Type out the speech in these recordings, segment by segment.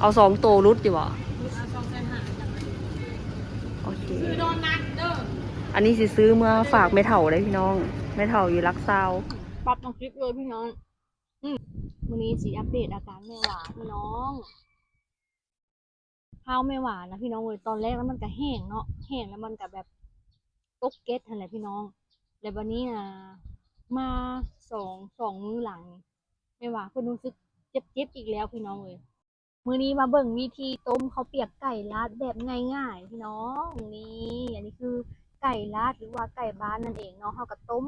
ເອົາສອງໂຕຫຼຸດຢູ່ບໍ່? ເອົາສອງແສນຫ້າ. ໂອເຄ ຊື້ໂດນັດເດີ. ອັນນີ້ຊິຊື້ເມືອຝາກແມ່ເຖົ້າເດ້ພີ່ນ້ອງ, ແມ່ເຖົ້າຢູ່ຫຼັກຊາວ. ປັບຕ້ອງຄິດເລີຍພີ່ນ້ອງ. ອືມ ມື້ນີ້ຊິອັບເດດອາການແມ່ຫວາພີ່ນ້ອງ. ພາວແມ່ຫວານະພີ່ນ້ອງເອີຍ, ຕອນແລກແລ້ວມັນກະແຫ້ງເນາະ, ແຫ້ງແລ້ວມັນກະແບບຕົກເກັດຫັ້ນແຫຼະພີ່ນ້ອງ. ແລ້ວບາດນີ້ນະ ມາສອງ ສອງມື້ຫຼັງນີ້ ແມ່ຫວາເພິ່ນຮູ້ສຶກເຈັບໆອີກແລ້ວພີ່ນ້ອງເອີຍ. ມື້ນີ້ມາເບິ່ງວິທີຕົ້ມເຂົ້າປຽກໄກ່ລາດແບບງ່າຍໆພີ່ນ້ອງ. ນີ້ ອັນນີ້ຄືໄກ່ລາດ ຫຼືວ່າໄກ່ບ້ານນັ້ນເອງເນາະ. ເຮົາກະຕົ້ມ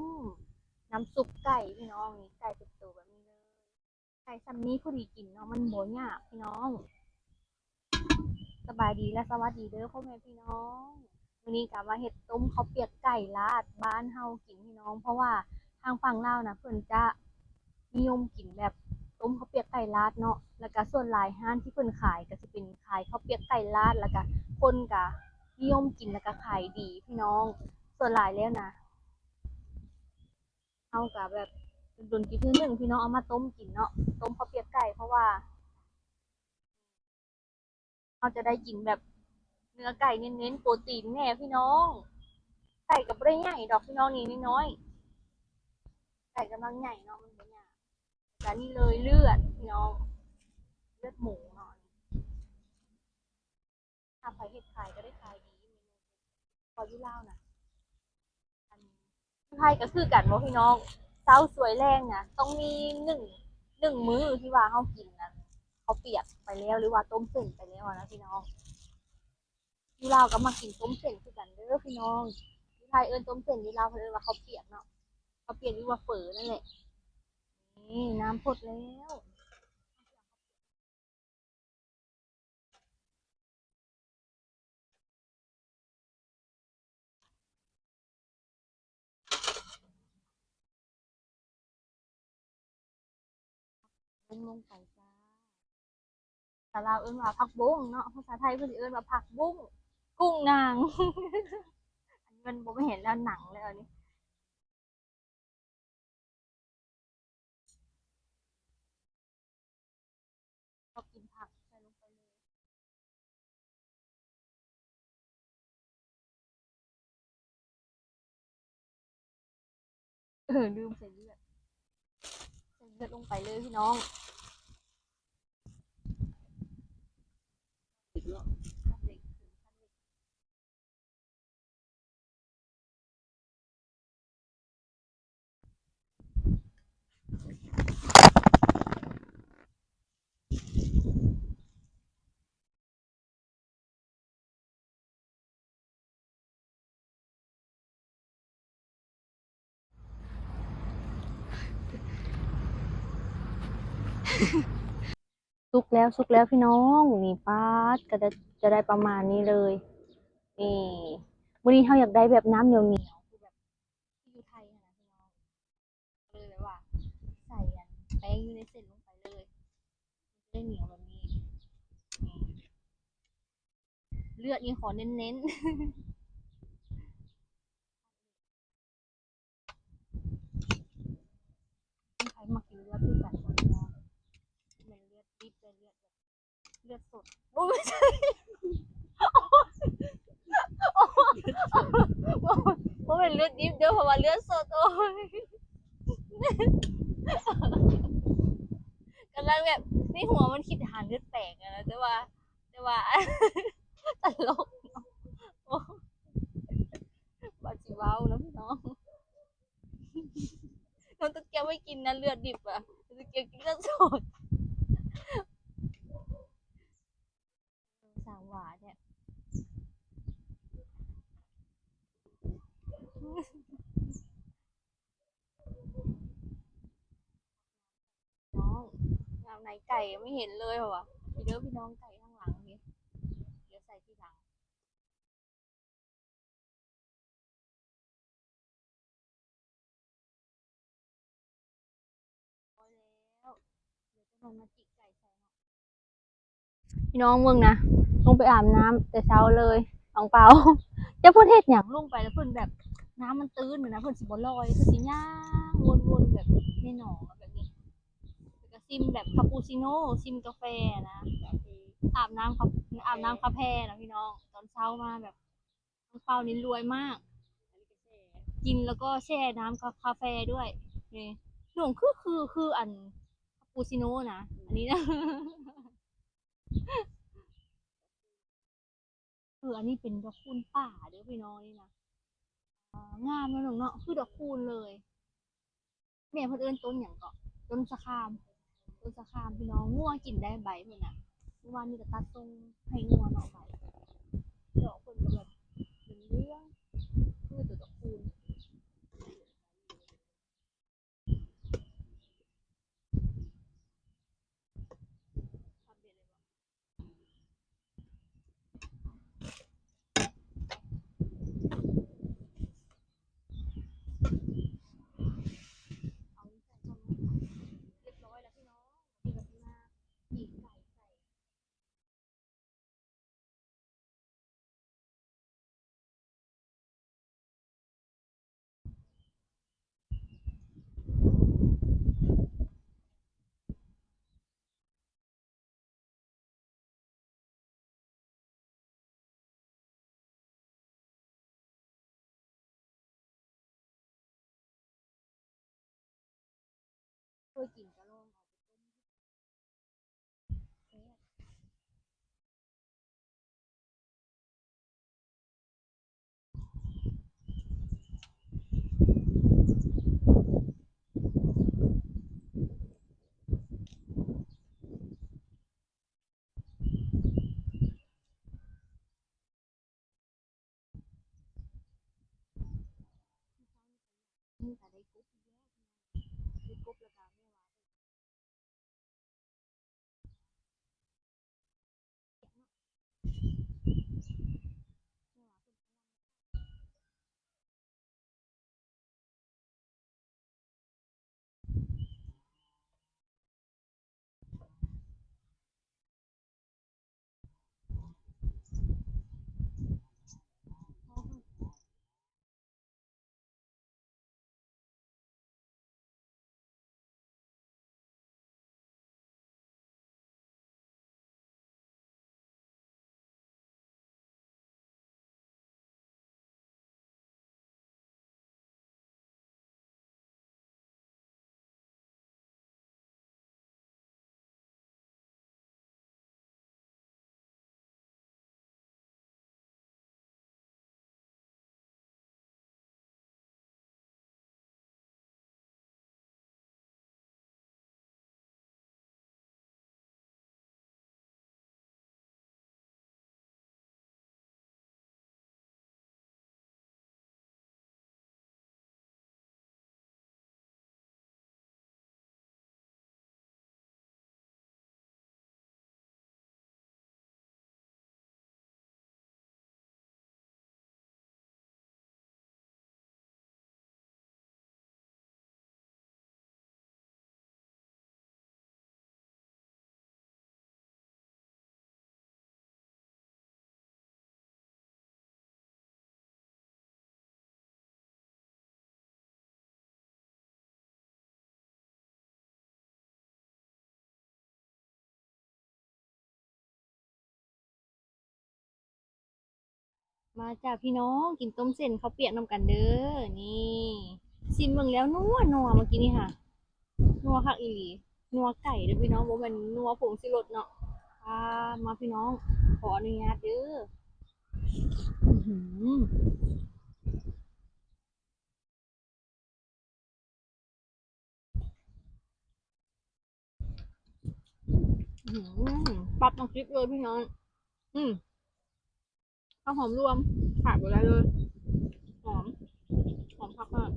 ນ້ຳຊຸບໄກ່ພີ່ນ້ອງ, ນີ້ ໄກ່ເປັນໂຕແບບນີ້ເລີຍ. ໄກ່ຊ່ຳນີ້ພໍດີກິນເນາະ, ມັນບໍ່ຍາກພີ່ນ້ອງ. ສະບາຍດີ ແລະ ສະຫວັດດີເດີພໍ່ແມ່ພີ່ນ້ອງ. ມື້ນີ້ກະມາເຮັດຕົ້ມເຂົ້າປຽກໄກ່ລາດບ້ານເຮົາກິນພີ່ນ້ອງ, ເພາະວ່າທາງຝັ່ງລາວນະ ເພິ່ນຈະນິຍົມກິນແບບຕົ້ມເຂົ້າປຽກໄກ່ລາດເນາະ. ແລ້ວກະສ່ວນຫຼາຍຮ້ານທີ່ເພິ່ນຂາຍກະຊິເປັນຂາຍເຂົ້າປຽກໄກ່ລາດ, ແລ້ວກະຄົນກະນິຍົມກິນ ແລ້ວກະຂາຍດີພີ່ນ້ອງ. ສ່ວນຫຼາຍແລ້ວນະ ເຮົາກະແບບດົນໆກິນເທື່ອໜຶ່ງພີ່ນ້ອງ ເອົາມາຕົ້ມກິນເນາະ, ຕົ້ມເຂົ້າປຽກໄກ່ ເພາະວ່າເຮົາຈະໄດ້ກິນແບບເນື້ອໄກ່ເນັ້ນໆ ໂປຣຕີນແດ່ພີ່ນ້ອງ. ໄກ່ກະບໍ່ໄດ້ໃຫຍ່ດອກພີ່ນ້ອງ, ນີ້ນ້ອຍໆ ໄກ່ກຳລັງໃຫຍ່ເນາະ, ມັນບໍ່ຍາກ. ກະນີ້ເລີຍ ເລືອດພີ່ນ້ອງ, ເລືອດໝູເນາະ. ຖ້າໃຜເຮັດຂາຍກະໄດ້ຂາຍດີ ເພາະຢູ່ລາວນະ ອັນ ຢູ່ໄທກະຄືກັນເນາະພີ່ນ້ອງ, ເຊົ້າສວຍແລງນະ ຕ້ອງມີໜຶ່ງ ໜຶ່ງມື້ທີ່ວ່າເຮົາກິນອັນເຂົ້າປຽກໄປແລ້ວ ຫຼືວ່າຕົ້ມເສັ້ນໄປແລ້ວນະພີ່ນ້ອງ. ຢູ່ລາວກະມັກກິນຕົ້ມເສັ້ນຄືກັນເດີພີ່ນ້ອງ. ຢູ່ໄທເອີ້ນຕົ້ມເສັ້ນ, ຢູ່ລາວເພິ່ນເອີ້ນວ່າເຂົ້າປຽກເນາະ, ເຂົ້າປຽກ ຫຼືວ່າເຝີນັ້ນແຫຼະ. ນີ້ ນ້ຳຟົດແລ້ວ. ລົງ ລົງໄປຈ້າ. ພາສາລາວເອີ້ນວ່າຜັກບົ້ງເນາະ, ພາສາໄທເພິ່ນຊິເອີ້ນວ່າຜັກບຸ້ງ ກຸ້ງນາງ. ອັນນີ້ມັນບໍ່ແມ່ນແລ້ວ ໜັງແລ້ວອັນນີ້. ເຮົາກິນຜັກໃສ່ລົງໄປເລີຍ. ເອີ ລືມໃສ່ເລືອດ, ໃສ່ເລືອດລົງໄປເລີຍພີ່ນ້ອງ. ສຸກແລ້ວ ສຸກແລ້ວພີ່ນ້ອງ. ນີ້ ປາດ ກະຈະ ຈະໄດ້ປະມານນີ້ເລີຍ. ນີ້ ມື້ນີ້ເຮົາຢາກໄດ້ແບບນ້ຳໜຽວໆ ຄືແບບທີ່ຢູ່ໄທຫັ້ນນະພີ່ນ້ອງ, ເລີຍແບບວ່າໃສ່ອັນແປ້ງຢູ່ໃນເສັ້ນລົງໄປເລີຍ, ມັນຈະໄດ້ໜຽວແບບນີ້. ເລືອດນີ້ຂໍເນັ້ນໆ. ໃຜມັກກິນເລືອດຄືກັນບໍ່? ແມ່ນເລືອດດິບ ເລືອດ ເລືອດສົດ. ໂອ້ຍ ບໍ່ແມ່ນ ບໍ່ແມ່ນເລືອດດິບເດີ ເພາະວ່າເລືອດສົດ. ໂອ້ຍ ກຳລັງແບບໃນຫົວມັນຄິດຫາເລືອດແປງຫັ້ນນະ ແຕ່ວ່າ ແຕ່ວ່າ ຕະຫຼົກເນາະ. ໂອ້ ວ່າຊິເວົ້າເນາະພີ່ນ້ອງ, ນ້ອງຕະກຽມໄວ້ກິນນະ ເລືອດດິບອະ, ຕະກຽມກິນເລືອດສົດ. ສ້າງຫວາແທ້. ນ້ອງ ເອົາໃນໄກ່ ຍັງບໍ່ເຫັນເລີຍຫວາ. ນີ້ເດີພີ່ນ້ອງ ໄກ່ທາງຫຼັງນີ້ ດຽວໃສ່ທີຫຼັງ. ພໍແລ້ວ ດຽວຈະລົງມາຈິກໄກ່ໃສ່ເນາະ. ພີ່ນ້ອງເບິ່ງນະ ລົງໄປອາບນ້ຳແຕ່ເຊົ້າເລີຍ ອັງເປົາ. ຈັກເພິ່ນເຮັດຫຍັງ ລົງໄປແລ້ວເພິ່ນແບບ ນ້ຳມັນຕື້ນນະ ເພິ່ນຊິບໍ່ລອຍ ເພິ່ນຊິຍ່າງວົນໆແບບໃນໜອງແບບນີ້. ແລ້ວກະຊິມແບບຄາປູຊິໂນ ຊິມກາແຟນະ ແບບ ອາບນ້ຳ ອາບນ້ຳກາແຟນະພີ່ນ້ອງ. ຕອນເຊົ້າມາແບບ ອັງເປົານີ້ລວຍມາກ ກິນແລ້ວກໍແຊ່ນ້ຳກາ ກາແຟດ້ວຍ. ນີ້ ໜົງຄື ຄື ຄືອັນຄາປູຊິໂນນະ ອັນນີ້ນະ. ເອີ ອັນນີ້ເປັນດອກຄູນປ່າເດີພີ່ນ້ອງ ນີ້ນະ. ອ່າ ງາມເນາະນ້ອງເນາະ ຄືດອກຄູນເລີຍ. ແມ່ເພິ່ນເອີ້ນຕົ້ນຫຍັງເກາະ? ຕົ້ນສະຄາມ ຕົ້ນສະຄາມພີ່ນ້ອງ. ງົວກິນໄດ້ໃບເພິ່ນນະ. ເມື່ອວານນີ້ກໍຕັດສົ່ງໃຫ້ງົວເນາະ ໃບ ດອກເພິ່ນກໍແບບເຫຼືອງໆ ຄືຕົວດອກຄູນ. ເຄີຍກິນກະລອງເອົາໄປຕົ້ມ ແຊບ. ນີ້ກະໄດ້ກົບອີກແລ້ວ ໄດ້ກົບແລ້ວກະແມ່ວ່າ ມາຈ້າພີ່ນ້ອງ ກິນຕົ້ມເສັ້ນເຂົ້າປຽກນຳກັນເດີ. ນີ້ ຊີມເບິ່ງແລ້ວນົວໆ ເມື່ອກີ້ນີ້ຫາ ນົວຄັກອີ່ຫຼີ. ນົວໄກ່ເດີພີ່ນ້ອງ ບໍ່ແມ່ນນົວຜົງຊູລົດເນາະ. ອ່າ ມາພີ່ນ້ອງ ຂໍອະນຸຍາດເດີ. ອືຫື ອືຫື ປັບນ້ຳຈິບເລີຍພີ່ນ້ອງ. ອືມ ຜັກຫອມລວມ ຂາດບໍ່ໄດ້ເລີຍ. ຫອມ ຫອມຄັກມາກ.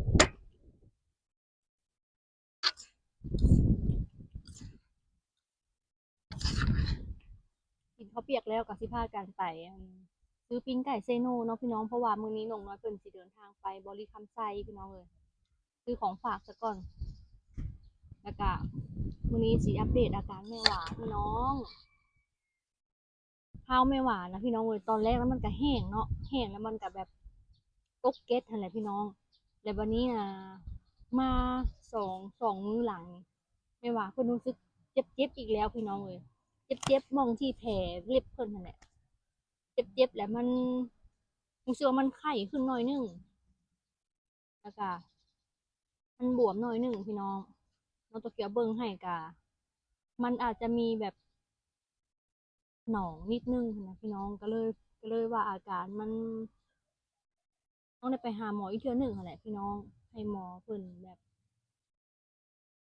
ກິນເຂົ້າປຽກແລ້ວກໍຊິພາກັນໄປ ອັນ ຊື້ປີ້ງໄກ່ເຊໂນເນາະພີ່ນ້ອງ ເພາະວ່າມື້ນີ້ນ້ອງນ້ອຍເພິ່ນຊິເດີນທາງໄປບໍລິຄຳໄຊພີ່ນ້ອງເອີຍ. ຊື້ຂອງຝາກສາກ່ອນ ແລ້ວກະມື້ນີ້ຊິອັບເດດອາການແມ່ຫວາພີ່ນ້ອງ. ຮາວແມ່ຫວານະພີ່ນ້ອງເອີຍ ຕອນແລກແລ້ວມັນກະແຫ້ງເນາະ ແຫ້ງແລ້ວມັນກະແບບຕົກເກັດຫັ້ນແຫຼະພີ່ນ້ອງ. ແລ້ວບາດນີ້ນະ ມາສອງ ສອງມື້ຫຼັງນີ້ ແມ່ຫວາເພິ່ນຮູ້ສຶກເຈັບໆອີກແລ້ວພີ່ນ້ອງເອີຍ. ເຈັບໆ ໝ່ອງທີ່ແຜເລັບເພິ່ນຫັ້ນແຫຼະ ເຈັບໆ ແລ້ວມັນ ຮູ້ສຶກວ່າມັນໄຂ້ຂຶ້ນໜ້ອຍໜຶ່ງ ແລ້ວກະມັນບວມໜ້ອຍໜຶ່ງພີ່ນ້ອງ. ນ້ອງໂຕກຽວເບິ່ງໃຫ້ກະ ມັນອາດຈະມີແບບໜອງນິດໜຶ່ງຫັ້ນນະພີ່ນ້ອງ. ກະເລີຍ ກະເລີຍວ່າອາການມັນ ຕ້ອງໄດ້ໄປຫາໝໍອີກເທື່ອໜຶ່ງຫັ້ນແຫຼະພີ່ນ້ອງ ໃຫ້ໝໍເພິ່ນແບບ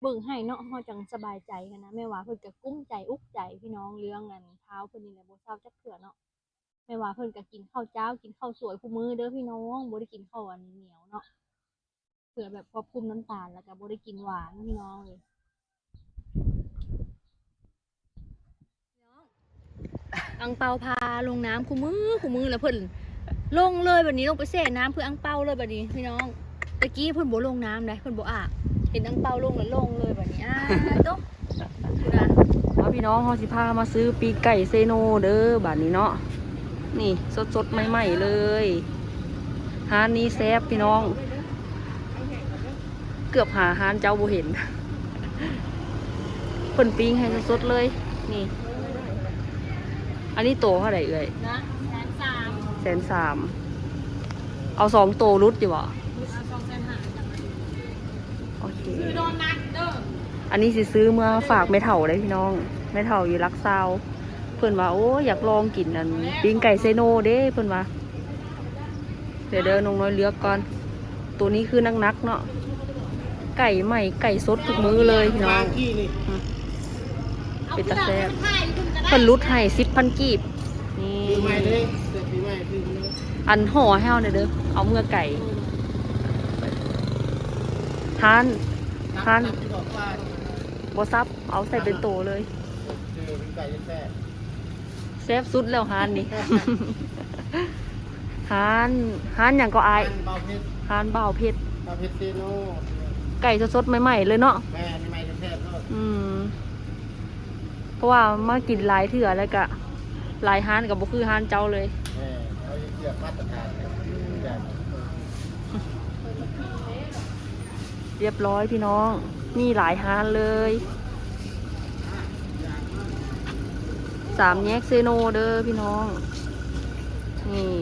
ເບິ່ງໃຫ້ເນາະ ເຮົາຈັ່ງສະບາຍໃຈຫັ້ນນະ. ແມ່ວ່າເພິ່ນກະກຸ້ມໃຈອຸກໃຈພີ່ນ້ອງ ເລື່ອງອັນທ້າວເພິ່ນນີ້ແຫຼະ ບໍ່ເຊົາຈັກເທື່ອເນາະ. ແມ່ວ່າເພິ່ນກະກິນເຂົ້າເຈົ້າ ກິນເຂົ້າສວຍຄູ່ມື້ເດີພີ່ນ້ອງ ບໍ່ໄດ້ກິນເຂົ້າອັນໜຽວເນາະ ເພື່ອແບບຄວບຄຸມນ້ຳຕານ ແລ້ວກະບໍ່ໄດ້ກິນຫວານພີ່ນ້ອງເອີຍ. ອັງເປົາພາລົງນ້ຳຄູ່ມື້ ຄູ່ມື້ ແລ້ວເພິ່ນລົງເລີຍບາດນີ້ ລົງໄປແຊ່ນ້ຳເພື່ອອັງເປົາເລີຍບາດນີ້ພີ່ນ້ອງ. ຕະກີ້ເພິ່ນບໍ່ລົງນ້ຳໃດ ເພິ່ນບໍ່ອາບ ເຫັນອັງເປົາລົງແລ້ວລົງເລີຍບາດນີ້. ອ້າໂຕ ພຸ້ນນະ. ເອົາພີ່ນ້ອງ ເຮົາຊິພາມາຊື້ປີ້ງໄກ່ເຊໂນເດີບາດນີ້ເນາະ. ນີ້ ສົດໆ ໃໝ່ໆ ເລີຍ. ຮ້ານນີ້ແຊບພີ່ນ້ອງ ເກືອບຫາຮ້ານເຈົ້າບໍ່ເຫັນ ເພິ່ນປີ້ງໃຫ້ສົດໆ ເລີຍ. ນີ້ ອັນນີ້ໂຕເທົ່າໃດເອື້ອຍ? ນະ ແສນສາມ ແສນສາມ. ເອົາສອງໂຕຫຼຸດຢູ່ບໍ່? ເອົາສອງແສນຫ້າ. ໂອເຄ ຊື້ໂດນັດເດີ. ອັນນີ້ຊິຊື້ເມືອຝາກແມ່ເຖົ້າເດ້ພີ່ນ້ອງ ແມ່ເຖົ້າຢູ່ຫຼັກຊາວ. ເພິ່ນວ່າ ໂອ້ຍ ຢາກລອງກິນອັນປີ້ງໄກ່ເຊໂນເດ້ ເພິ່ນວ່າ. ດຽວເດີ ນ້ອງນ້ອຍເລືອກກ່ອນ. ໂຕນີ້ຄືໜັກໆ ເນາະ ໄກ່ໃໝ່ ໄກ່ສົດທຸກມື້ເລີຍພີ່ນ້ອງ. ເປັນຕາແຊບ. ເພິ່ນຫຼຸດໃຫ້ສິບພັນກີບ. ນີ້ ຊື້ໃໝ່ເດ້ ຊື້ປີໃໝ່ ຊື້ເລີຍ. ອັນຫໍ່ໃຫ້ເຮົາແດ່ເດີ ເອົາເມືອໄກ. ຮ້ານ ຮ້ານ ບໍ່ສັບ ເອົາໃສ່ເປັນໂຕເລີຍ. ຊື້ປີ້ງໄກ່ແຊບ ແຊບສຸດແລ້ວຮ້ານນີ້. ຮ້ານ ຮ້ານຫຍັງກໍອ້າຍ? ຮ້ານບ່າວເພັດ ຮ້ານບ່າວເພັດ ບ່າວເພັດເຊໂນ. ໄກ່ສົດໆ ໃໝ່ໆ ເລີຍເນາະ. ແມ່ນ ໃໝ່ແຊບໆ ໂລດ. ອືມ ເພາະວ່າມາກິນຫຼາຍເທື່ອແລ້ວກະ ຫຼາຍຮ້ານກະບໍ່ຄືຮ້ານເຈົ້າເລີຍ. ແມ່ນ ເຮົາເຮັດວຽກມາດຕະຖານແບບ ຮຽບຮ້ອຍພີ່ນ້ອງ ມີຫຼາຍຮ້ານເລີຍ. ສາມແຍກເຊໂນເດີພີ່ນ້ອງ. ນີ້